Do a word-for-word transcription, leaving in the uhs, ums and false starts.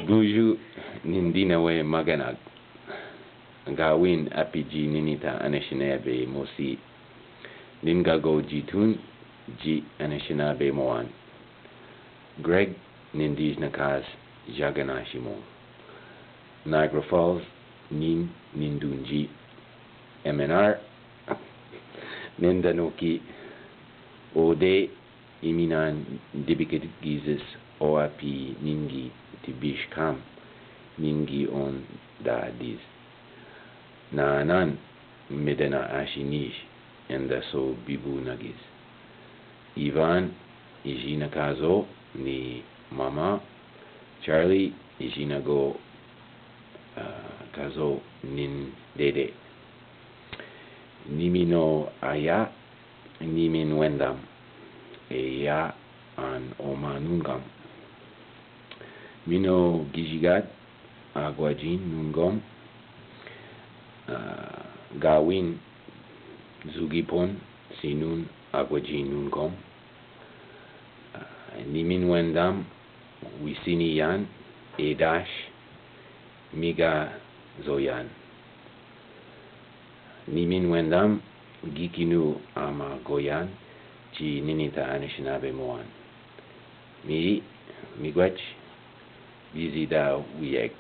Buju nindi nawe maganak. Gawin api ji ninita aneshinebe mosi. Ninga go jitun ji aneshinabe moan. Greg nindij nakas jagana shimo. Niagara Falls nin nindunji. M N R nindanoki. Ode iminan dibikit gizis o api ningi tibish kam ningi on da diz. Nanan medena ashinish enda so bibu nagis. Ivan ijina kazo ni mama. Charlie ijina go, ah, kazo nin dede. Nimino aya nimin wendam. Eya an oma nungam. Mino gijigat agwajin nungom. Ah, gawin zugipon sinun agwajin nungom. Ah, nimin wendam wisini yan edash miga zoyan. Nimin wendam gikinu ama goyan ji ninita anishinabe moan. Mi migwach bizida wiyek.